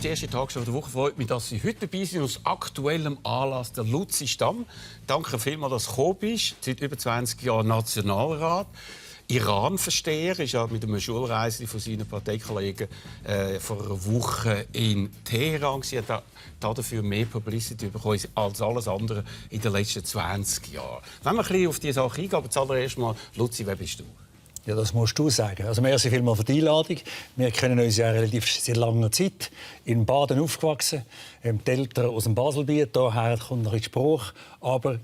die erste Tagesschau der Woche. Freut mich, dass Sie heute dabei sind aus aktuellem Anlass der Luzi Stamm. Danke vielmals, dass du gekommen bist. Seit über 20 Jahren Nationalrat. Iran-Versteher ist ja mit einer Schulreise von seinen Parteikollegen vor einer Woche in Teheran. Sie hat dafür mehr Publicity bekommen als alles andere in den letzten 20 Jahren. Wenn wir ein bisschen auf diese Sache eingehen, aber zuallererst mal, Luzi, wer bist du? Ja, das musst du sagen. Also, merci vielmals für die Einladung. Wir kennen uns ja relativ seit langer Zeit. In Baden aufgewachsen. Die Eltern aus dem Baselbiet. Daher kommt noch ein Spruch. Aber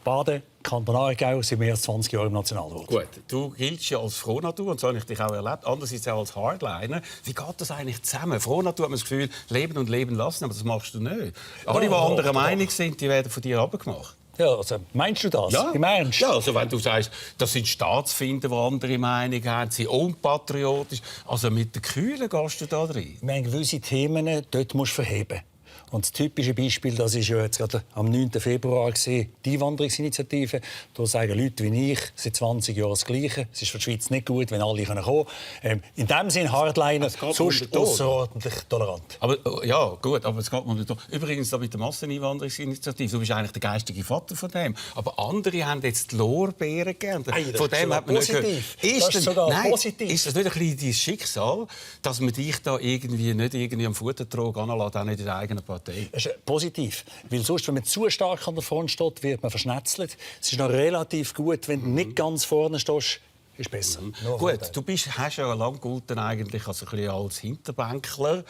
Baden, Kanton Aargau, sind mehr als 20 Jahre im Nationalrat. Gut, du giltst ja als Frohnatur, und so habe ich dich auch erlebt. Andererseits auch als Hardliner. Wie geht das eigentlich zusammen? Frohnatur hat man das Gefühl, leben und leben lassen, aber das machst du nicht. Alle, die anderer Meinung sind, die werden von dir abgemacht. Ja, also, meinst du das? Ja. Im Ernst? Ja, also wenn du sagst, das sind Staatsfinder, die andere Meinung haben, sie sind unpatriotisch. Also mit der Kühle gehst du da drin. Wir haben gewisse Themen, dort musst du verheben. Und das typische Beispiel, das ist ja jetzt gerade am 9. Februar gesehen, die Einwanderungsinitiative. Da sagen Leute wie ich seit 20 Jahren das Gleiche. Es ist für die Schweiz nicht gut, wenn alle kommen können. In dem Sinne Hardliner, sonst außerordentlich tolerant. Aber ja, gut, aber es geht mir nicht. Übrigens mit der Masseneinwanderungsinitiative, du bist eigentlich der geistige Vater von dem. Aber andere haben jetzt die Lorbeeren gegeben. Von dem hat man positiv. Ist das sogar positiv. Ist das nicht ein bisschen dein Schicksal, dass man dich da nicht irgendwie am Futtertrog anlässt, auch nicht in der eigenen Partei? Das ist positiv. Weil sonst, wenn man zu stark an der Front steht, wird man verschnetzelt. Es ist noch relativ gut, wenn du nicht ganz vorne stehst. Ist besser. Gut, du hast ja lange gegolten eigentlich als Hinterbänkler.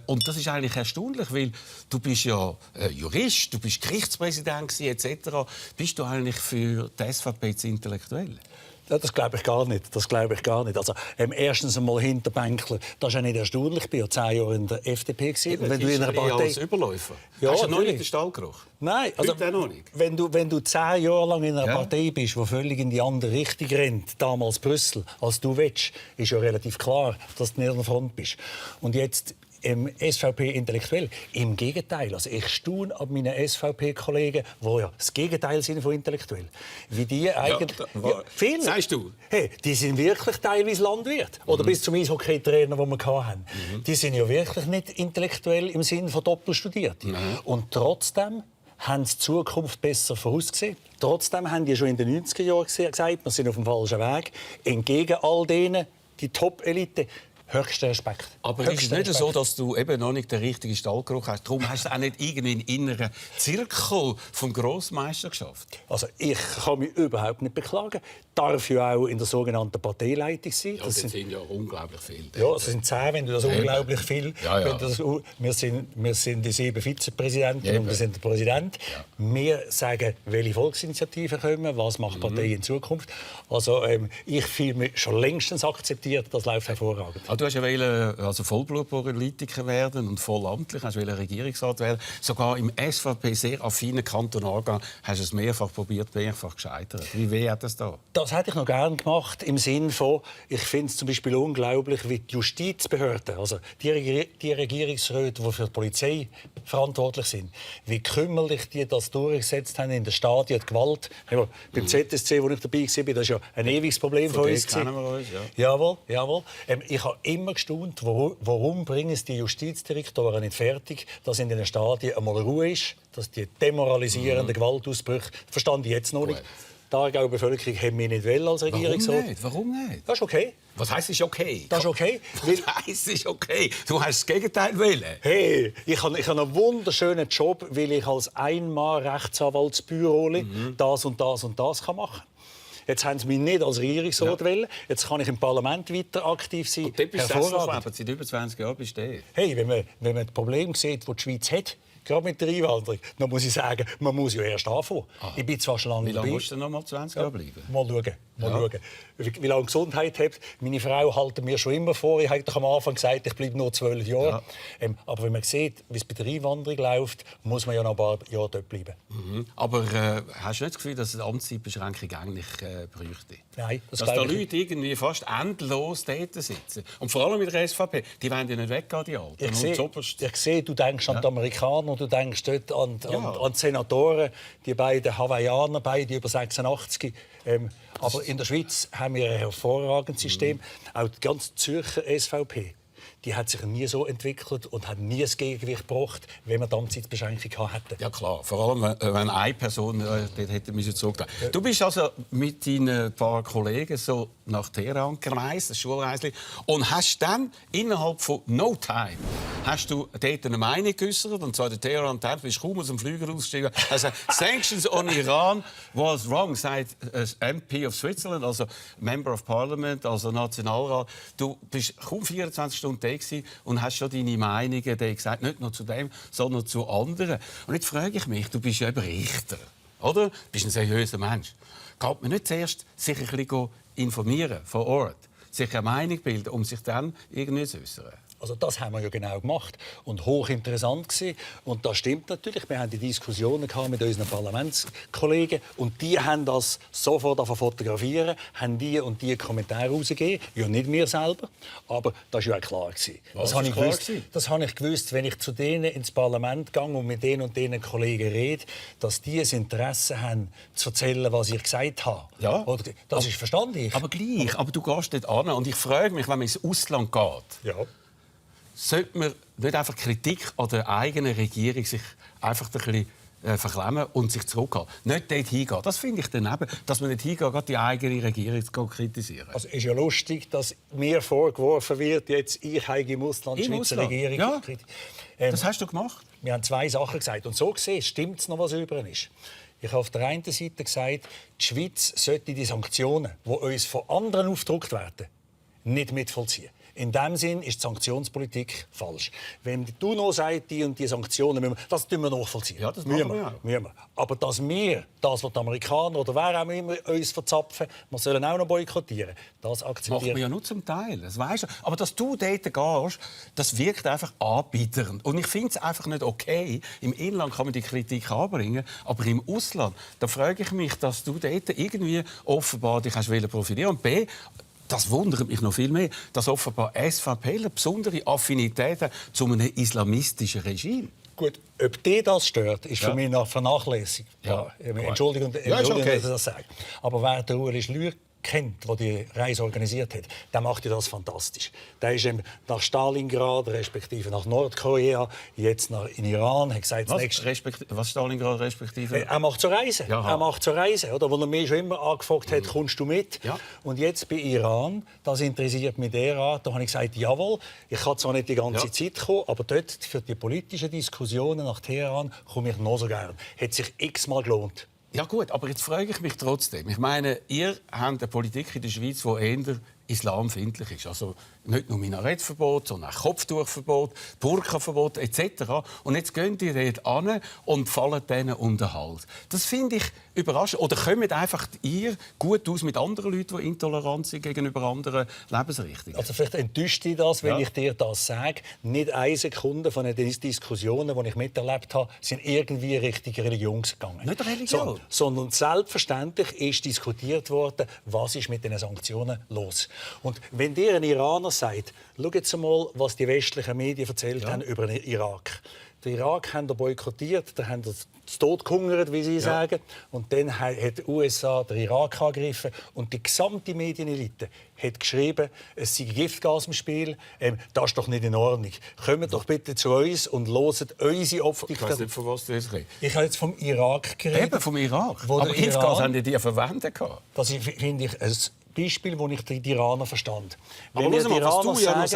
Und das ist eigentlich erstaunlich, weil du bist ja Jurist, du bist Gerichtspräsident etc. Bist du eigentlich für die SVP zu intellektuell? Ja, das glaube ich gar nicht. Also, erstens einmal Hinterbänkler, das ist ja nicht erstaunlich. Ich war ja 10 Jahre in der FDP. Ja, wenn du in einer Partei als Überläufer. Ja, hast du noch nicht den Stallgeruch? Nein, also, noch nicht. Wenn du 10 Jahre lang in einer Partei bist, die völlig in die andere Richtung rennt, damals Brüssel, als du willst, ist ja relativ klar, dass du nicht an der Front bist. Und jetzt SVP intellektuell. Im Gegenteil. Also ich staune an meinen SVP-Kollegen, die ja das Gegenteil sind von intellektuell. Wie die eigentlich... viele. Sagst du? Hey, die sind wirklich teilweise Landwirt. Oder bis zum Eishockey-Trainer, den wir hatten. Die sind ja wirklich nicht intellektuell im Sinne von doppelstudiert. Und trotzdem haben sie die Zukunft besser vorausgesehen. Trotzdem haben die schon in den 90er Jahren gesagt, wir sind auf dem falschen Weg. Entgegen all denen, die Top-Elite, höchster Respekt. Aber ist es nicht so, dass du eben noch nicht den richtigen Stallgeruch hast? Darum hast du auch nicht irgendwie einen inneren Zirkel vom Grossmeister geschafft? Also ich kann mich überhaupt nicht beklagen. Darf ja auch in der sogenannten Parteileitung sein. Ja, das sind ja unglaublich viele. Ja, es sind 10, wenn du das unglaublich viel... Ja, ja. Wir sind die 7 Vizepräsidenten und wir sind der Präsident. Ja. Wir sagen, welche Volksinitiativen kommen, was macht die Partei in Zukunft. Also ich fühle mich schon längstens akzeptiert, das läuft hervorragend. Du hast ja Vollblutpolitiker werden und vollamtlich, hast Regierungsrat werden. Sogar im SVP sehr affinen Kanton Aargau hast du es mehrfach probiert, mehrfach gescheitert. Wie weh hat das da? Das hätte ich noch gerne gemacht, im Sinne von, ich finde es zum Beispiel unglaublich, wie die Justizbehörden, also die Regierungsräte, die für die Polizei verantwortlich sind, wie kümmerlich die das durchgesetzt haben in den Stadien, die Gewalt. Beim ZSC, wo ich dabei war, das ist ja ein ewiges Problem von uns. Kennen wir uns, ja. Jawohl. Ich habe immer gestaunt, warum bringen es die Justizdirektoren nicht fertig, dass in den Stadien einmal Ruhe ist, dass die demoralisierenden Gewaltausbrüche, verstand ich jetzt noch nicht. Die Aargauer Bevölkerung haben mich nicht als Regierungsrat. Warum nicht? Das ist okay. Was heisst, es ist okay? Das ist okay. Was heisst, es ist okay? Du hast das Gegenteil wollen. Hey, ich habe einen wunderschönen Job, weil ich als Einmal-Rechtsanwaltsbüro das und das und das machen kann. Jetzt haben sie mich nicht als Regierungsrat wollen. Jetzt kann ich im Parlament weiter aktiv sein. Und dort bist du seit über 20 Jahren bist du. Hey, wenn man das Problem sieht, das die Schweiz hat, gerade mit der Einwanderung, dann muss ich sagen, man muss ja erst anfangen. Ich bin zwar schon lange dabei. Wie lange musst du noch mal 20 Jahre bleiben? Mal schauen. Wie lange Gesundheit habt. Meine Frau hält mir schon immer vor. Ich habe doch am Anfang gesagt, ich bleibe nur 12 Jahre. Ja. Aber wenn man sieht, wie es bei der Einwanderung läuft, muss man ja noch ein paar Jahre dort bleiben. Aber hast du nicht das Gefühl, dass die Amtszeitbeschränkung eigentlich bräuchte? Nein, dass da Leute irgendwie fast endlos dort sitzen. Und vor allem mit der SVP. Die wollen ja nicht weggehen, die Alten. Ich sehe, du denkst an die Amerikaner, du denkst dort an die Senatoren, die beiden Hawaiianer, beide über 86. Aber in der Schweiz haben wir ein hervorragendes System. Auch die ganze Zürcher SVP. die hat sich nie so entwickelt und hat nie das Gegengewicht gebracht, wenn wir die Amtszeitbeschränkung hatten. Ja klar, vor allem wenn eine Person dort hätte müssen zurückgehen. Du bist also mit deinen paar Kollegen so nach Teheran gereist, ein Schulreisli, und hast dann innerhalb von no time hast du dort eine Meinung geäußert, und zwar der Teheran Times, bist kaum aus dem Flüger ausgestiegen. Also Sanctions on Iran was wrong, sagt MP of Switzerland, also Member of Parliament, also Nationalrat. Du bist kaum 24 Stunden da gewesen und hast schon deine Meinungen gesagt, nicht nur zu dem, sondern zu anderen. Und jetzt frage ich mich, du bist ja eben Richter, oder? Du bist ein seriöser Mensch. Geht man nicht zuerst sich ein bisschen informieren vor Ort, sich eine Meinung bilden, um sich dann irgendwie zu äußern? Also das haben wir ja genau gemacht und hochinteressant gewesen. Und das stimmt natürlich. Wir haben die Diskussionen mit unseren Parlamentskollegen und die haben das sofort fotografieren, haben die und die Kommentare rausgegeben. Ja, nicht wir selber, aber das war ja auch klar gewesen. Das habe ich gewusst, wenn ich zu denen ins Parlament gehe und mit denen und denen Kollegen rede, dass die ein Interesse haben, zu erzählen, was ich gesagt habe. Ja. Oder, das ist verständlich. Aber gleich. Aber du gehst dort an und ich frage mich, wenn man ins Ausland geht. Ja. Sollte man nicht einfach Kritik an der eigenen Regierung sich einfach ein bisschen verklemmen und sich zurückhalten? Nicht dort hingehen. Das finde ich daneben, dass man nicht hingeht, gerade die eigene Regierung zu kritisieren. Also es ist ja lustig, dass mir vorgeworfen wird, jetzt ich habe im Ausland die Schweizer Regierung. Ja. Das hast du gemacht. Wir haben zwei Sachen gesagt. Und so gesehen stimmt es noch, was über ist. Ich habe auf der einen Seite gesagt, die Schweiz sollte die Sanktionen, die uns von anderen aufgedrückt werden, nicht mitvollziehen. In diesem Sinn ist die Sanktionspolitik falsch. Wenn die UNO sagt, die und die Sanktionen, das tun wir nachvollziehen. Ja, das müssen wir. Aber dass wir, das, was die Amerikaner oder wer auch immer uns verzapfen, wir sollen auch noch boykottieren, das akzeptieren. Macht man ja nur zum Teil, das weisst du. Aber dass du dort gehst, das wirkt einfach anbieternd. Und ich finde es einfach nicht okay. Im Inland kann man die Kritik anbringen, aber im Ausland, da frage ich mich, dass du dort irgendwie offenbar dich hast profitieren. Und B, das wundert mich noch viel mehr, dass offenbar SVP eine besondere Affinität hat zu einem islamistischen Regime. Gut, ob die das stört, ist für mich vernachlässigbar. Ja. Entschuldigung, okay. dass ich das sage. Aber wer der Ueli Schlür kennt, der die Reise organisiert hat, der macht ja das fantastisch. Der ist nach Stalingrad, respektive nach Nordkorea, jetzt in Iran, hat gesagt, was Stalingrad respektive? Er macht so Reisen. Jaha. Er macht so Reisen, oder? Wo er mich schon immer angefragt hat, kommst du mit? Ja. Und jetzt bei Iran, das interessiert mich derart, da habe ich gesagt, jawohl, ich kann zwar nicht die ganze Zeit kommen, aber dort für die politischen Diskussionen nach Teheran komme ich noch so gern. Hat sich x-mal gelohnt. Ja gut, aber jetzt frage ich mich trotzdem. Ich meine, ihr habt eine Politik in der Schweiz, die eher islamfeindlich ist. Also nicht nur Minarettverbot, sondern auch Kopftuchverbot, Burkaverbot etc. Und jetzt gehen die dort an und fallen denen um den Hals. Das finde ich überraschend. Oder kommt einfach ihr gut aus mit anderen Leuten, die intolerant sind gegenüber anderen Lebensrichtungen? Also vielleicht enttäuscht dich das, wenn ich dir das sage. Nicht eine Sekunde von den Diskussionen, die ich miterlebt habe, sind irgendwie Richtung Religion gegangen. Nicht Religion? Sondern selbstverständlich ist diskutiert worden, was ist mit den Sanktionen los. Und wenn dir ein Iraner sagt, schau jetzt mal, was die westlichen Medien erzählt haben über den Irak. Den Irak haben boykottiert, da haben zu Tod gehungert, wie sie sagen. Und dann hat die USA den Irak angegriffen. Und die gesamte Medienelite hat geschrieben, es sei Giftgas im Spiel. Das ist doch nicht in Ordnung. Kommt doch bitte zu uns und hört unsere Optik. Ich weiß nicht, von was du jetzt redest. Ich habe jetzt vom Irak geredet. Eben vom Irak. Aber Giftgas haben die verwendet. Das finde ich ein Beispiel, wo ich die Iraner verstand. Aber was du ja noch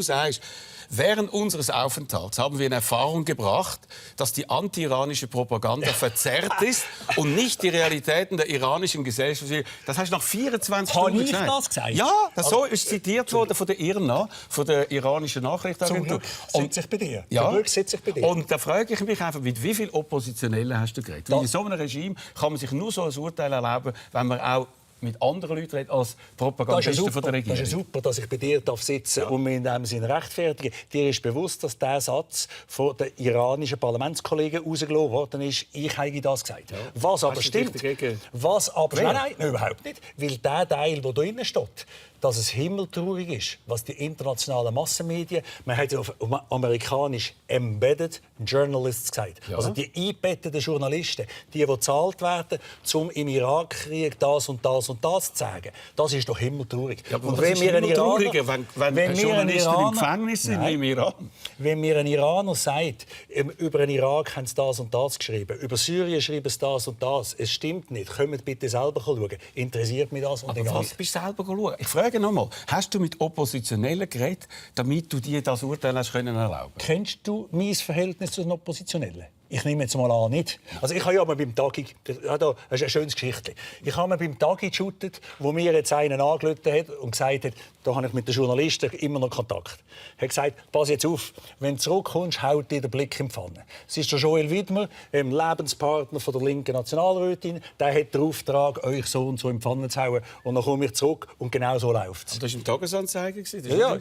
sagst, während unseres Aufenthalts haben wir in Erfahrung gebracht, dass die anti-iranische Propaganda verzerrt ist und nicht die Realitäten der iranischen Gesellschaft. Das hast du nach 24 Stunden gesagt. Habe ich das gesagt? Ja, so ist zitiert worden von der IRNA, von der iranischen Nachrichtenagentur. Sitze ich bei dir. Ja. Sitze ich bei dir. Und da frage ich mich einfach, mit wie vielen Oppositionellen hast du geredet? Weil in so einem Regime kann man sich nur so ein Urteil erlauben, wenn man auch mit anderen Leuten reden als Propagandisten von der Regierung. Das ist super, dass ich bei dir sitzen darf und mich in diesem Sinne rechtfertigen. Dir ist bewusst, dass dieser Satz von den iranischen Parlamentskollegen rausgelassen worden ist. Ich habe das gesagt. Ja. Was aber stimmt. Nein, überhaupt nicht. Weil der Teil, der da drin steht, dass es himmeltraurig ist, was die internationalen Massenmedien, man hat ja auf amerikanisch «embedded journalists» gesagt. Ja. Also die eingebetteten Journalisten, die bezahlt werden, um im Irakkrieg das und das das und das zu sagen, das ist doch himmeltraurig. Ja, aber wenn wir wenn Journalisten im Gefängnis sind wie im Iran. Wenn mir ein Iraner sagt, über den Irak haben sie das und das geschrieben, über Syrien schreiben sie das und das, es stimmt nicht, kommt bitte selber schauen. Interessiert mich das? Und aber was bist du selber schauen? Ich frage noch mal, hast du mit Oppositionellen geredet, damit du dir das Urteil hast können erlauben? Kennst du mein Verhältnis zu den Oppositionellen? Ich nehme jetzt mal an, nicht. Also ich habe ja mal beim Tagi, das ist eine schönes Geschichte. Ich habe mir beim Tagi geshootet, wo mir jetzt einen angerufen hat und gesagt hat, da habe ich mit den Journalisten immer noch Kontakt. Er hat gesagt, pass jetzt auf, wenn du zurückkommst, haut dir den Blick in die Pfanne. Es ist der Joel Widmer, Lebenspartner von der linken Nationalrätin, der hat den Auftrag, euch so und so in die Pfanne zu hauen. Und dann komme ich zurück und genau so läuft es. Das war im Tagesanzeiger? Ja.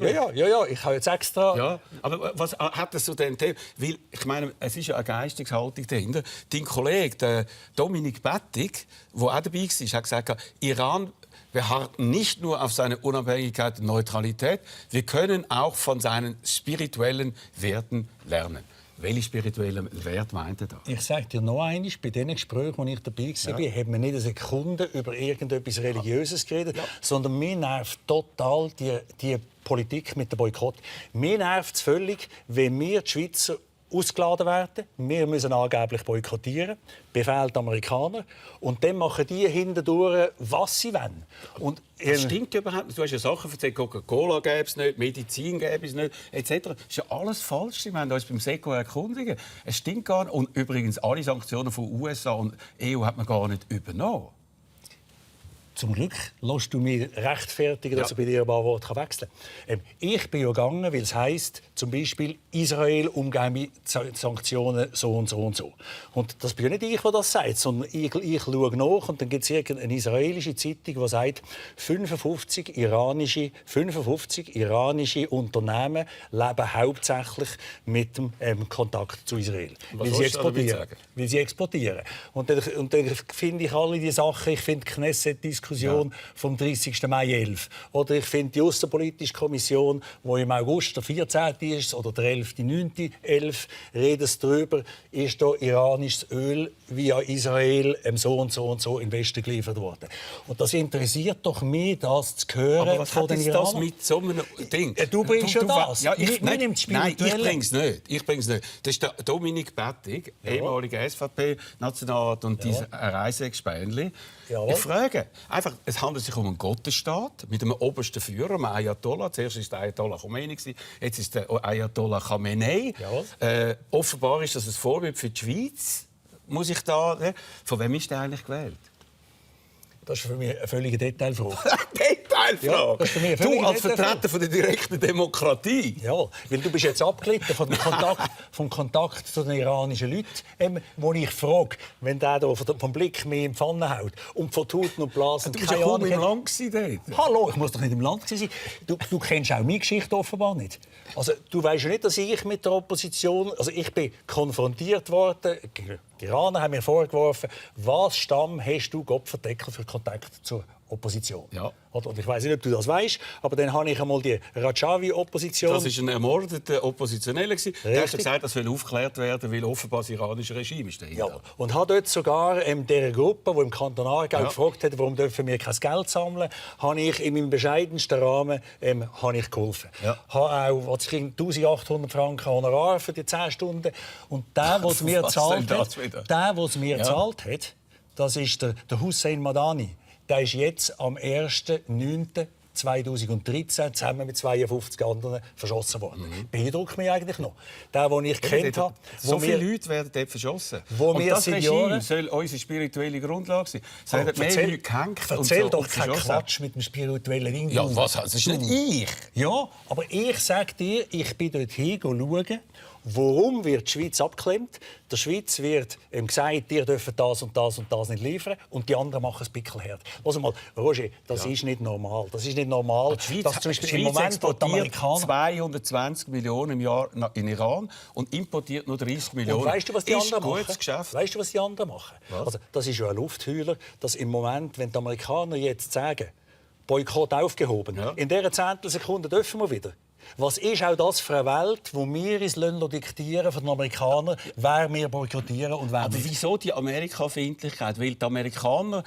Ich habe jetzt extra... Ja, aber was hat das so den Thema? Weil, ich meine, es ist ja eine Geisteshaltung dahinter. Dein Kollege, der Dominik Bettig, der auch dabei war, hat gesagt, Iran beharrt nicht nur auf seine Unabhängigkeit und Neutralität, wir können auch von seinen spirituellen Werten lernen. Welche spirituellen Werte meint er da? Ich sage dir noch einmal, bei den Gesprächen, wo ich dabei war, hat man nicht eine Sekunde über irgendetwas Religiöses geredet, sondern mir nervt total die Politik mit dem Boykott. Mir nervt es völlig, wenn wir die Schweizer ausgeladen werden. Wir müssen angeblich boykottieren, befehlt die Amerikaner. Und dann machen die hintendurch, was sie wollen. Und das stimmt überhaupt nicht. Du hast ja Sachen erzählt, Coca-Cola gäbe es nicht, Medizin gäbe es nicht, etc. Das ist ja alles falsch. Wir haben uns beim SECO erkundigen. Es stimmt gar nicht. Und übrigens, alle Sanktionen von USA und EU hat man gar nicht übernommen. Zum Glück lässt du mich rechtfertigen, dass ich bei dir ein paar Worte wechseln kann. Ich bin ja gegangen, weil es heisst, zum Beispiel, Israel umgehen mit Sanktionen so und so und so. Und das bin ja nicht ich, der das sagt, sondern ich schaue nach und dann gibt es eine israelische Zeitung, die sagt, 55 iranische Unternehmen leben hauptsächlich mit dem Kontakt zu Israel. Weil sie exportieren. Und dann finde ich alle diese Sachen, ich finde Knesset-Diskussion vom 30. Mai 11. Oder ich finde die Aussenpolitische Kommission, die im August der 14. ist, oder der 11.9.11, reden sie darüber, ist da iranisches Öl via Israel so und so und so in den Westen geliefert worden. Und das interessiert doch mich, das zu hören. Aber was von hat den das mit so einem Ding? Du bringst ja das. Ja, ich bringe es nicht. nicht. Das ist der Dominik Bettig, ehemaliger SVP-Nationalrat und dieser Reiseexpänli. Ich frage einfach, es handelt sich um einen Gottesstaat mit einem obersten Führer, einem Ayatollah. Zuerst war es der Ayatollah Khomeini, jetzt ist der Ayatollah Khamenei. Offenbar ist das ein Vorbild für die Schweiz. Muss ich da, von wem ist der eigentlich gewählt? Das ist für mich eine völlige Detailfrage. Detailfrage? Ja, du als Vertreter von der direkten Demokratie? Ja, weil du bist jetzt abgelitten vom Kontakt zu den iranischen Leuten, wo ich frage, wenn der da vom Blick mehr in die Pfanne haut und von Tuten und Blasen... Du bist ja kaum im Land dort. Hallo, ich muss doch nicht im Land sein. Du kennst auch meine Geschichte offenbar nicht. Also, du weißt ja nicht, dass ich mit der Opposition... Also ich bin konfrontiert worden... Die Iraner haben mir vorgeworfen, was Stamm hast du Gottverdeckel für Kontakt zur Opposition? Ja. Und ich weiß nicht, ob du das weißt, aber dann habe ich einmal die Rajavi-Opposition... Das war ein ermordeter Oppositioneller. Der hat gesagt, das soll aufgeklärt werden, weil offenbar das iranische Regime ist dahinter. Ja. Und habe dort sogar der Gruppe, die im Kanton Aargau gefragt hat, warum dürfen wir kein Geld sammeln, habe ich in meinem bescheidensten Rahmen geholfen. Ja. Habe auch 1800 Franken Honorar für die 10 Stunden. Und der, der es mir gezahlt hat, das ist der Hussein Madani. Der ist jetzt am 1.9.2013 zusammen mit 52 anderen verschossen worden. Beeindruckt mich eigentlich noch. Der, den ich kennt habe... So viele Leute werden dort verschossen. Und das Regime soll unsere spirituelle Grundlage sein. Es werden mehr Leute gehängt. Erzähl doch keinen Quatsch mit dem spirituellen Ding. Ja, was? Das ist nicht ich. Ja, aber ich sage dir, ich bin dorthin schauen, warum wird die Schweiz abgeklemmt? Der Schweiz wird gesagt, ihr dürft das und das und das nicht liefern und die anderen machen es pickelhart. Lass mal, Roger, das ist nicht normal. Das ist nicht normal. Die Schweiz exportiert 220 Millionen im Jahr in Iran und importiert nur 30 Millionen. Und weißt du, was die anderen machen? Geschäft. Weißt du, was die anderen machen? Also, das ist ja ein Luftheuler, dass im Moment, wenn die Amerikaner jetzt sagen, Boykott aufgehoben, in dieser Zehntelsekunde dürfen wir wieder. Was ist auch das für eine Welt, wo wir uns diktieren von den Amerikanern, wer wir boykottieren und wer Aber nicht? wieso die Amerika-Feindlichkeit? Weil die Amerikaner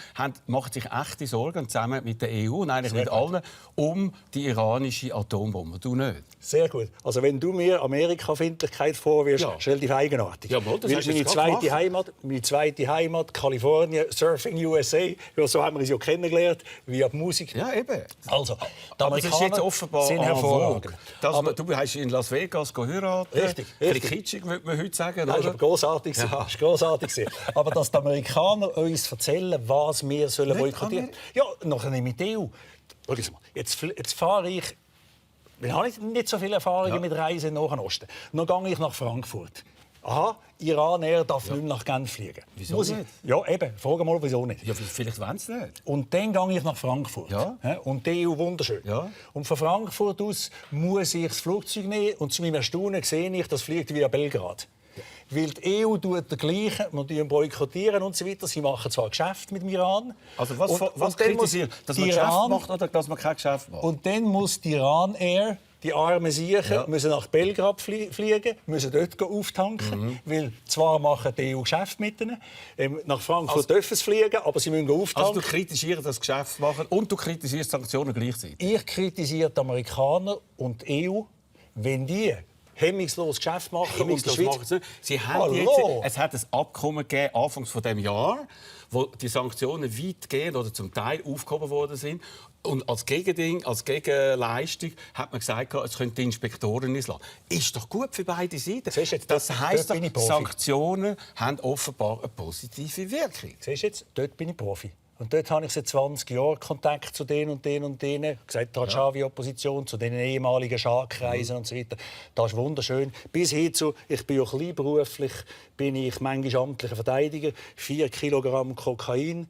machen sich echte Sorgen, zusammen mit der EU und eigentlich mit allen, um die iranische Atombombe. Du nicht? Sehr gut. Also wenn du mir Amerika-Feindlichkeit vorwirfst, Ja. relativ eigenartig. Jawohl, das Weil hast du meine jetzt gerade zweite Heimat, Kalifornien, Surfing USA, ja, so haben wir uns ja kennengelernt, via die Musik. Ja, eben. Also, die Aber das ist jetzt offenbar sind en hervorragend. vogue. Aber Du hast in Las Vegas geheiratet. Richtig, Ein richtig. bisschen kitschig, würde man heute sagen. Das Oder? war großartig. Ja. Das war großartig. Aber dass die Amerikaner uns erzählen, was wir sollen boykottieren. Ja, nachher nehme ich die EU. Schau mal, jetzt fahre ich. Ich habe nicht so viele Erfahrungen mit Reisen in den Nahen Osten. Dann gehe ich nach Frankfurt. Aha, Iran Air darf nicht mehr nach Genf fliegen. Wieso Muss ich? nicht? Ja, eben. Frage mal, wieso nicht. Ja, vielleicht wollen sie nicht. Und dann gehe ich nach Frankfurt. Ja. Und die EU wunderschön. Ja. Und von Frankfurt aus muss ich das Flugzeug nehmen. Und zu meinem Erstaunen sehe ich, das fliegt via Belgrad. Weil die EU tut dergleichen, wir boykottieren und so weiter. Sie machen zwar Geschäft mit dem Iran. Also was und dann kritisiert? dass man Geschäft macht oder dass man kein Geschäft macht? Und dann muss die Iran Air, die armen Siechen, müssen nach Belgrad fliegen, müssen dort auftanken. Weil zwar machen die EU Geschäft mit ihnen, nach Frankfurt dürfen sie fliegen, aber sie müssen auftanken. Also du kritisierst das Geschäft machen und du kritisierst Sanktionen gleichzeitig? Ich kritisiere die Amerikaner und die EU, wenn die hemmungslos Geschäft machen und die Schweiz. Sie haben es hat ein Abkommen gegeben, Anfangs von dem Jahr, wo die Sanktionen weitgehend oder zum Teil aufgehoben worden sind. Und als Gegending, als Gegenleistung hat man gesagt, es könnten Inspektoren ins Land. Ist doch gut für beide Seiten. Das heisst, Sanktionen haben offenbar eine positive Wirkung. Siehst du jetzt, dort bin ich Profi. Und dort habe ich seit 20 Jahren Kontakt zu denen und denen und denen. Gesagt, Rajavi-Opposition, zu den ehemaligen Schah-Kreisen und so weiter. Das ist wunderschön. Bis hin zu, ich bin ja kleinberuflich, bin ich manchmal amtlicher Verteidiger. 4 Kilogramm Kokain,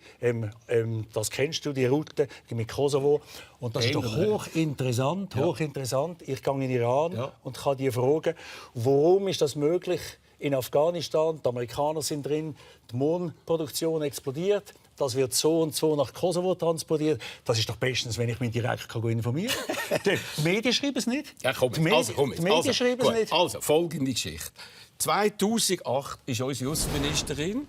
das kennst du, die Route mit Kosovo. Und das ist doch hochinteressant, hochinteressant. Ich gehe in den Iran und kann die fragen, warum ist das möglich in Afghanistan? Die Amerikaner sind drin, die Mondproduktion explodiert. Das wird so und so nach Kosovo transportiert. Das ist doch bestens, wenn ich mich direkt informieren kann. Die Medien schreiben es nicht. Ja, komm, die Medien schreiben es nicht. Also, folgende Geschichte. 2008 ist unsere Außenministerin,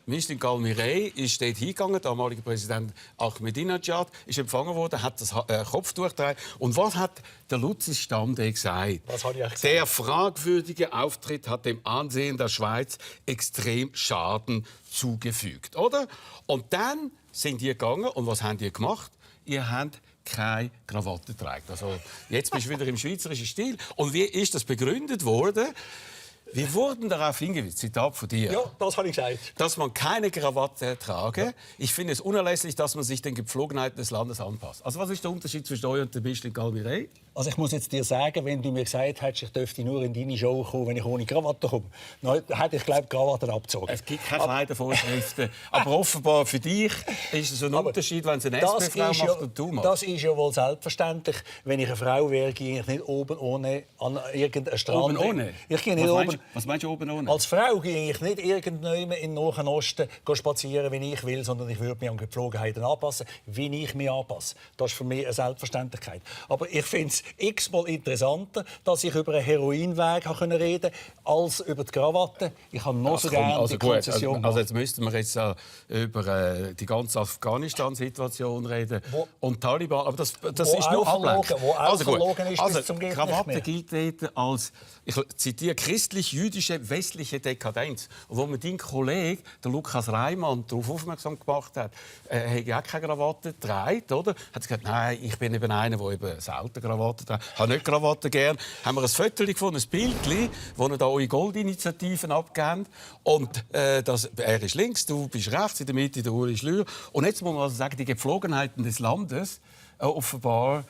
Ministerin Galmirei, ist dort hingegangen. Der damalige Präsident Ahmadinejad ist empfangen worden, hat das Kopftuch getragen. Und was hat der Luzi Stamm gesagt? Was habe ich gesagt? Der fragwürdige Auftritt hat dem Ansehen der Schweiz extrem Schaden zugefügt, oder? Und dann sind die gegangen und was haben die gemacht? Ihr habt keine Krawatte trägt. Also jetzt bist du wieder im schweizerischen Stil. Und wie ist das begründet worden? Wir wurden darauf hingewiesen, Zitat von dir, Ja, das habe ich gesagt. dass man keine Krawatte trage. Ja. Ich finde es unerlässlich, dass man sich den Gepflogenheiten des Landes anpasst. Also was ist der Unterschied zwischen euch und der Bischling Galmirei? Also ich muss jetzt dir sagen, wenn du mir gesagt hättest, ich dürfte nur in deine Show kommen, wenn ich ohne Krawatte komme, dann hätte ich, glaube ich, Krawatte abgezogen. Es gibt keine Kleidervorschriften. Aber offenbar für dich ist es ein Unterschied, wenn es eine SP-Frau macht und du machst. Das ist ja wohl selbstverständlich. Wenn ich eine Frau wäre, gehe ich nicht oben ohne an irgendeinen Strand. Oben ohne? Ich gehe nicht oben. Was meinst du oben ohne? Als Frau gehe ich nicht irgendjemand in den Nahen Osten spazieren, wie ich will, sondern ich würde mich an Gepflogenheiten anpassen, wie ich mich anpasse. Das ist für mich eine Selbstverständlichkeit. Aber ich finde es x-mal interessanter, dass ich über einen Heroinweg reden konnte, als über die Krawatte. Ich habe noch so gerne die Konzession. Also jetzt müssten wir jetzt über die ganze Afghanistan-Situation reden und Taliban. Aber das ist nur ablenken. Also gut. Also Krawatte gilt dort als, ich zitiere, christlich-jüdische westliche Dekadenz. Und wo mir dein Kollege, der Lukas Reimann, darauf aufmerksam gemacht hat, hat ja auch keine Krawatte getragen, oder? Hat gesagt, nein, ich bin eben einer, der eben selten Krawatte trägt. Ich habe nicht Krawatte gern. Haben wir ein Foto gefunden, ein Bild, wo ihr da eure Goldinitiativen abgebt. Und er ist links, du bist rechts, in der Mitte der Uli Schlür. Und jetzt muss man also sagen, die Gepflogenheiten des Landes offenbar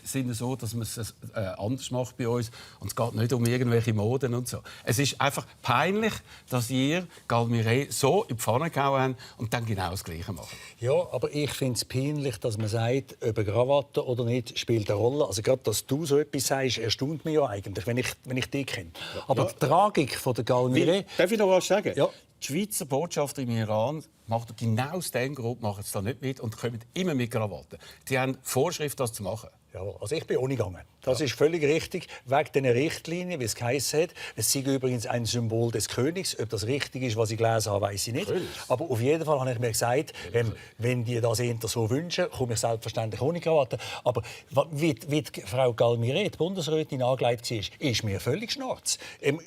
sind es so, dass man es anders macht bei uns. Und es geht nicht um irgendwelche Moden und so. Es ist einfach peinlich, dass ihr Galmirei so in die Pfanne gehauen habt und dann genau das Gleiche macht. Ja, aber ich finde es peinlich, dass man sagt, ob eine Krawatte oder nicht, spielt eine Rolle. Also gerade, dass du so etwas sagst, erstaunt mich ja eigentlich, wenn ich dich kenne. Aber die Tragik von der Galmirei... Darf ich noch was sagen? Ja. Die Schweizer Botschafter im Iran machen genau aus dem Grund machen sie da nicht mit und kommen immer mit Krawatten. Die haben Vorschrift, das zu machen. Ja, also ich bin ohne gegangen. Das ist völlig richtig. Wegen diesen Richtlinien, wie es geheißen hat. Es sei übrigens ein Symbol des Königs. Ob das richtig ist, was ich gelesen habe, weiß ich nicht. Aber auf jeden Fall habe ich mir gesagt, wenn die das eher so wünschen, komme ich selbstverständlich ohne Krawatte. Aber wie Frau Galmire, die Bundesrätin, angelegt war, ist mir völlig schnarz.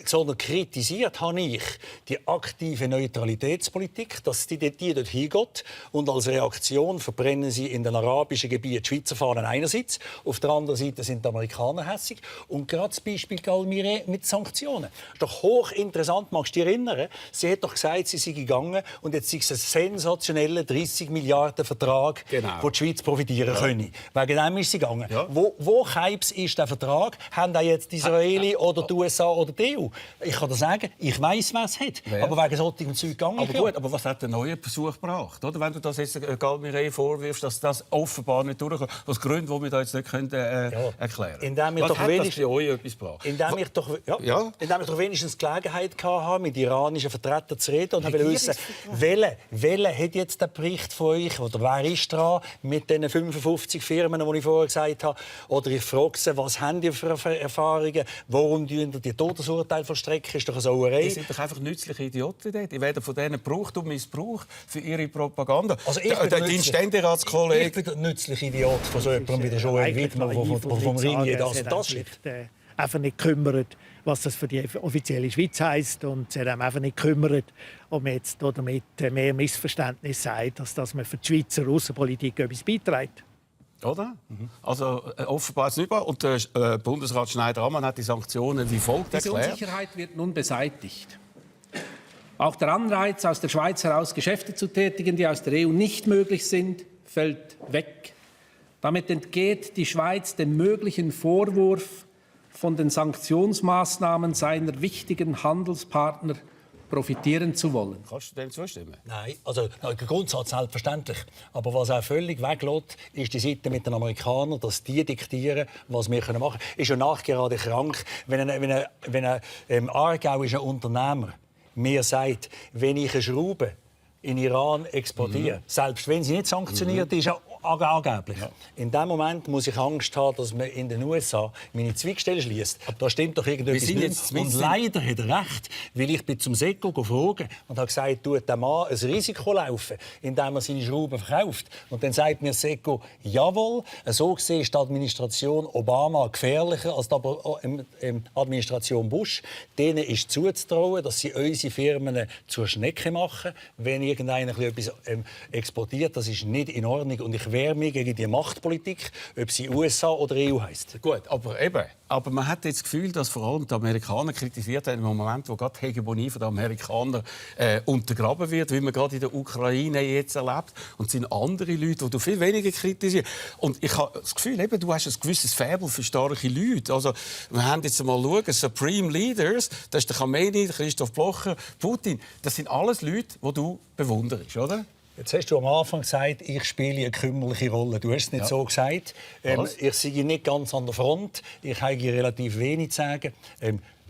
Sondern kritisiert habe ich die aktive Neutralitätspolitik, dass die dort hingeht. Und als Reaktion verbrennen sie in den arabischen Gebieten die Schweizer Fahnen einerseits. Auf der anderen Seite sind die Amerikaner hässig. Und gerade das Beispiel Galmire mit Sanktionen. Das ist doch hochinteressant. Magst du dich erinnern? Sie hat doch gesagt, sie sei gegangen und jetzt ist es ein sensationeller 30 Milliarden Vertrag, wo die Schweiz profitieren könne. Wegen dem ist sie gegangen. Ja. Wo Keips ist der Vertrag? Haben da jetzt die Israeli oder die USA oder die EU? Ich kann dir sagen, ich weiss, wer es hat. Ja. Aber wegen solchen Zeug gegangen. Aber gut, aber was hat der neue Besuch gebracht? Oder? Wenn du das jetzt Galmire vorwirfst, dass das offenbar nicht durchkommt. Was Gründe, die wir da jetzt nicht erklären können. Was hat das für euch etwas gebracht? Indem ich doch wenigstens Gelegenheit hatte, mit iranischen Vertretern zu reden und wollte wissen, welcher hat jetzt den Bericht von euch oder wer ist dran mit den 55 Firmen, die ich vorher gesagt habe. Oder ich frage sie, was haben die für Erfahrungen, warum die Todesurteile vollstrecken, ist doch eine Sauerei. Die sind doch einfach nützliche Idioten dort. Die werden von denen gebraucht und missbraucht für ihre Propaganda. Also ich bin der nützliche Idiot von so jemandem wie der Joel Widmer, der vom Ringier das schreibt. Einfach nicht kümmert, was das für die offizielle Schweiz heisst. Und sie haben einfach nicht gekümmert, ob man jetzt damit mehr Missverständnis sagt, dass man für die Schweizer Außenpolitik etwas beiträgt. Oder? Also offenbar ist es nicht wahr. Und der Bundesrat Schneider-Ammann hat die Sanktionen wie folgt erklärt. Diese Unsicherheit wird nun beseitigt. Auch der Anreiz, aus der Schweiz heraus Geschäfte zu tätigen, die aus der EU nicht möglich sind, fällt weg. Damit entgeht die Schweiz dem möglichen Vorwurf, von den Sanktionsmaßnahmen seiner wichtigen Handelspartner profitieren zu wollen. Kannst du dem zustimmen? Nein, also der Grundsatz selbstverständlich. Aber was auch völlig weglässt, ist die Seite mit den Amerikanern, dass die diktieren, was wir machen können. Ist ja nachgerade krank, wenn ein aargauischer Unternehmer mir sagt, wenn ich eine Schraube in Iran exportiere, selbst wenn sie nicht sanktioniert ist, angeblich. Ja. In dem Moment muss ich Angst haben, dass man in den USA meine Zweigstelle schließt. Da stimmt doch irgendetwas nicht. Und leider hat er recht, weil ich bin zum Seko gefragt und habe gesagt, tut der Mann ein Risiko laufen, indem er seine Schrauben verkauft. Und dann sagt mir Seko, jawohl, so gesehen ist die Administration Obama gefährlicher als die Administration Bush. Denen ist zuzutrauen, dass sie unsere Firmen zur Schnecke machen, wenn irgendeiner etwas exportiert. Das ist nicht in Ordnung. Und ich wehre mich gegen die Machtpolitik, ob sie USA oder EU heisst. Gut, aber man hat jetzt das Gefühl, dass vor allem die Amerikaner kritisiert haben, im Moment, wo gerade die Hegemonie der Amerikaner untergraben wird, wie man gerade in der Ukraine jetzt erlebt. Und es sind andere Leute, die du viel weniger kritisierst. Und ich habe das Gefühl, du hast ein gewisses Faible für starke Leute. Also, wir haben jetzt mal schauen, Supreme Leaders, das ist der Khamenei, Christoph Blocher, Putin. Das sind alles Leute, die du bewunderst, oder? Jetzt hast du am Anfang gesagt, ich spiele eine kümmerliche Rolle. Du hast es nicht so gesagt. Ich sehe nicht ganz an der Front. Ich habe relativ wenig zu sagen.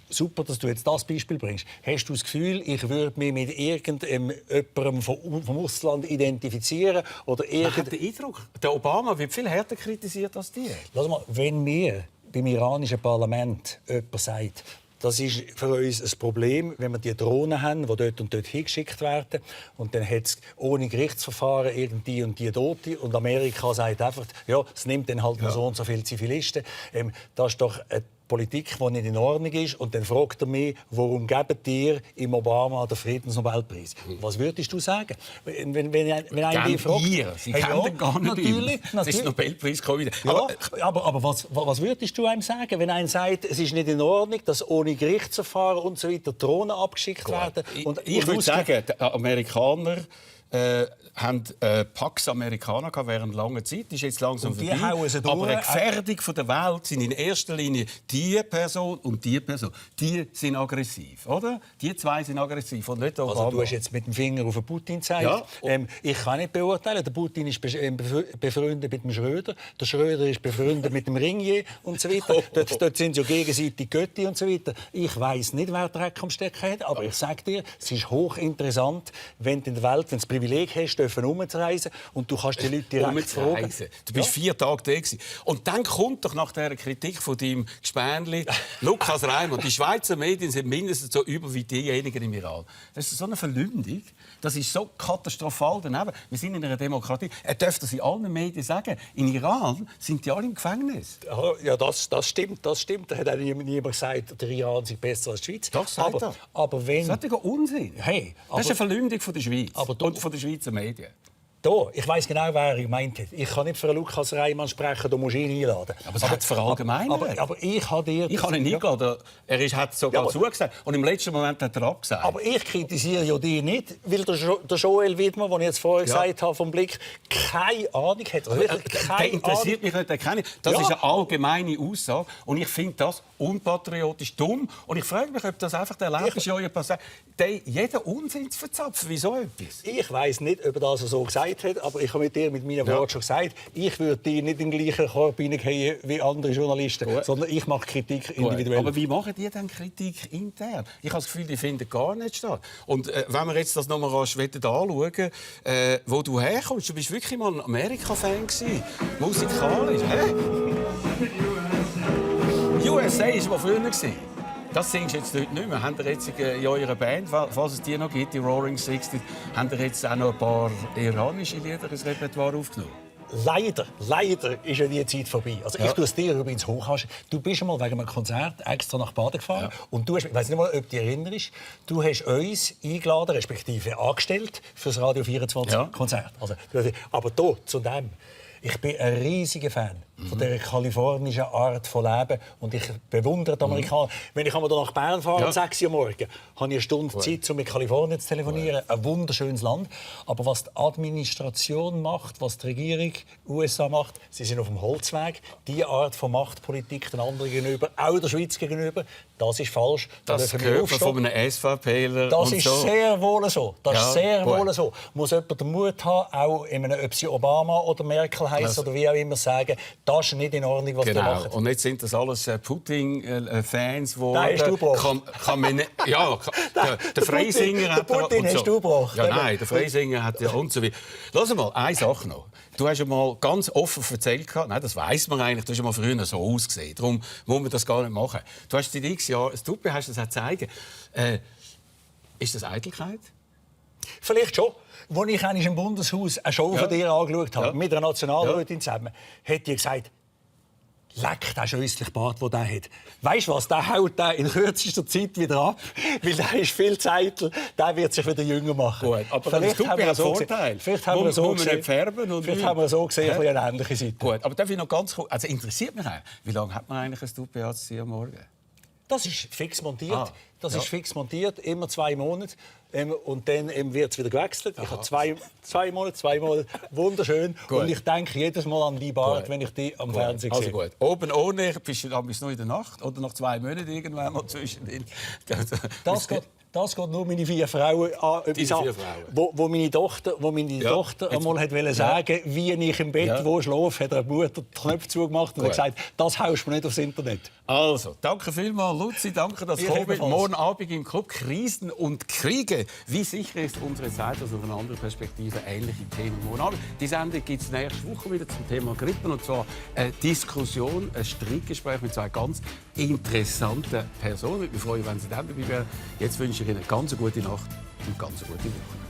Super, dass du jetzt das Beispiel bringst. Hast du das Gefühl, ich würde mich mit irgendjemandem vom Ausland identifizieren? Oder Man hat den Eindruck, der Obama wird viel härter kritisiert als die. Lass mal, wenn mir beim iranischen Parlament jemand sagt, das ist für uns ein Problem, wenn wir die Drohnen haben, die dort und dort hingeschickt werden. Und dann hat es ohne Gerichtsverfahren irgendwie und die Tote. Und Amerika sagt einfach, ja, es nimmt dann halt so und so viele Zivilisten. Das ist doch eine Politik, die nicht in Ordnung ist. Und dann fragt er mich, warum gebt ihr im Obama den Friedensnobelpreis? Was würdest du sagen? Wenn einer dich fragt... Sie kennen den gar nicht. Natürlich. Das ist der Nobelpreis gekommen. Ja, aber was würdest du ihm sagen, wenn einer sagt, es ist nicht in Ordnung, dass ohne Gerichtsverfahren und so weiter Drohnen abgeschickt werden? Ich würde sagen, die Amerikaner haben Pax Americana während langer Zeit, ist jetzt langsam vorbei. Aber eine Gefährdung der Welt sind in erster Linie die Person und die Person. Die sind aggressiv, oder? Die zwei sind aggressiv und nicht Obama. Also du hast jetzt mit dem Finger auf Putin gezeigt. Ja. Ich kann nicht beurteilen. Der Putin ist befreundet mit dem Schröder. Der Schröder ist befreundet mit dem Ringier und so weiter. Dort sind ja gegenseitig Götti und so weiter. Ich weiss nicht, wer Dreck am Stecken hat, aber ich sage dir, es ist hochinteressant, wenn in der Welt, wenn es Privileg hast, dürfen umzureisen und du kannst die Leute direkt fragen. Du bist 4 Tage da gewesen. Und dann kommt doch nach dieser Kritik von deinem Gespänli Lukas Reimann, die Schweizer Medien sind mindestens so übel wie diejenigen im Iran. Das ist so eine Verleumdung. Das ist so katastrophal daneben. Wir sind in einer Demokratie. Er dürfte das in allen Medien sagen. In Iran sind die alle im Gefängnis. Ja, das stimmt. Da hat auch niemand gesagt, der Iran sei besser als die Schweiz. Doch, sagt er. Aber wenn... Das ist doch Unsinn. Hey, das ist eine Verleumdung von der Schweiz und von den Schweizer Medien. Ich weiss genau, wer er gemeint hat. Ich kann nicht für Lukas Reimann sprechen, du musst ihn einladen. Aber es hat verallgemeinert. Aber ich habe dir... Ich habe ihn eingeladen. Er hat sogar zugesagt. Und im letzten Moment hat er abgesagt. Aber ich kritisiere ja dich nicht, weil der Joel Widmer, den ich jetzt vorher gesagt habe, vom Blick, keine Ahnung hat. Also der interessiert mich nicht, den kenne ich. Das ist eine allgemeine Aussage. Und ich finde das unpatriotisch dumm. Und ich frage mich, ob das einfach der Erlaubnis ist, in eurer Partei, jeden Unsinn zu verzapfen. Wieso etwas? Ich weiss nicht, ob er das so gesagt hat, aber ich habe mit meinen Worten schon gesagt, ich würde dir nicht in den gleichen Korb hineingehen wie andere Journalisten, sondern ich mache Kritik individuell. Aber wie machen die denn Kritik intern? Ich habe das Gefühl, die finden gar nicht statt. Und wenn wir jetzt das nochmal anschauen, wo du herkommst, du bist wirklich mal ein Amerika-Fan gewesen, musikalisch. USA war früher. Das singst du jetzt heute nicht mehr. Habt ihr jetzt in eurer Band, falls es die noch gibt, die Roaring Sixties, habt ihr jetzt auch noch ein paar iranische Lieder ins Repertoire aufgenommen? Leider ist ja die Zeit vorbei. Also ich tue es dir übrigens hoch. Du bist einmal wegen einem Konzert extra nach Baden gefahren und du hast, ich weiß nicht mal, ob du dich erinnerst, du hast uns eingeladen, respektive angestellt für das Radio 24 Konzert. Also, aber hier, zu dem. Ich bin ein riesiger Fan von dieser kalifornischen Art von Leben und ich bewundere die Amerikaner. Wenn ich einmal nach Bern fahre um 6 Uhr morgens, habe ich eine Stunde Zeit, um mit Kalifornien zu telefonieren. Ein wunderschönes Land. Aber was die Administration macht, was die Regierung USA macht, sie sind auf dem Holzweg. Diese Art von Machtpolitik den anderen gegenüber, auch der Schweiz gegenüber, das ist falsch. Das gehört von einem SVPler. Das ist sehr wohl so. Das ist sehr wohl so. Muss jemand den Mut haben, auch ob sie Obama oder Merkel heißt oder wie auch immer sagen, das ist nicht in Ordnung, was die machen. Und jetzt sind das alles Putin-Fans, die... Nein, hast du gebracht. Der Freisinger hat... Den Putin hast du gebracht. Ja, nein, der Freisinger hat ja und so weiter. Lass mal, eine Sache noch. Du hast ja mal ganz offen erzählt, nein, das weiss man eigentlich, du hast ja mal früher so ausgesehen. Darum muss man das gar nicht machen. Du hast seit x Jahren ein Tuppe, hast das auch gezeigt. Ist das Eitelkeit? Vielleicht schon. Als ich im Bundeshaus eine Show von dir angeschaut habe, mit einer Nationalrätin zusammen, hat die gesagt, leck, der scheußliche Bart, den der hat. Weisst du was, der haut den in kürzester Zeit wieder ab, weil der ist viel Zeitel, der wird sich wieder jünger machen. Gut, aber vielleicht haben wir einen Vorteil. Vielleicht haben wir so gesehen, eine ähnliche Seite. Gut, aber darf ich noch ganz kurz, also interessiert mich auch, wie lange hat man eigentlich ein Tuppe am Morgen? Das ist fix montiert. Ist fix montiert, immer 2 Monate. Und dann wird es wieder gewechselt. Ich habe 2 Monate, wunderschön. Gut. Und ich denke jedes Mal an die Bart, wenn ich die am Fernsehen sehe. Also gut. Oben ohne, bist du noch in der Nacht oder nach 2 Monaten irgendwann noch zwischendrin? Das geht nur meine 4 Frauen an. Wo meine Tochter einmal wollte sagen, wie ich im Bett schlafe, hat eine Mutter den Knopf zugemacht und hat gesagt, das haust du nicht aufs Internet. Also, danke vielmals, Luzi, danke, dass du gekommen bist. Morgen Abend im Club «Krisen und Kriege». Wie sicher ist unsere Zeit, also aus einer anderen Perspektive ähnliche Themen morgen Abend. Die Sendung gibt es nächste Woche wieder zum Thema Grippe. Und zwar eine Diskussion, ein Streitgespräch mit 2 ganz interessanten Personen. Ich würde mich freuen, wenn Sie dann dabei wären. Jetzt wünsche ich Ihnen eine ganz gute Nacht und eine ganz gute Woche.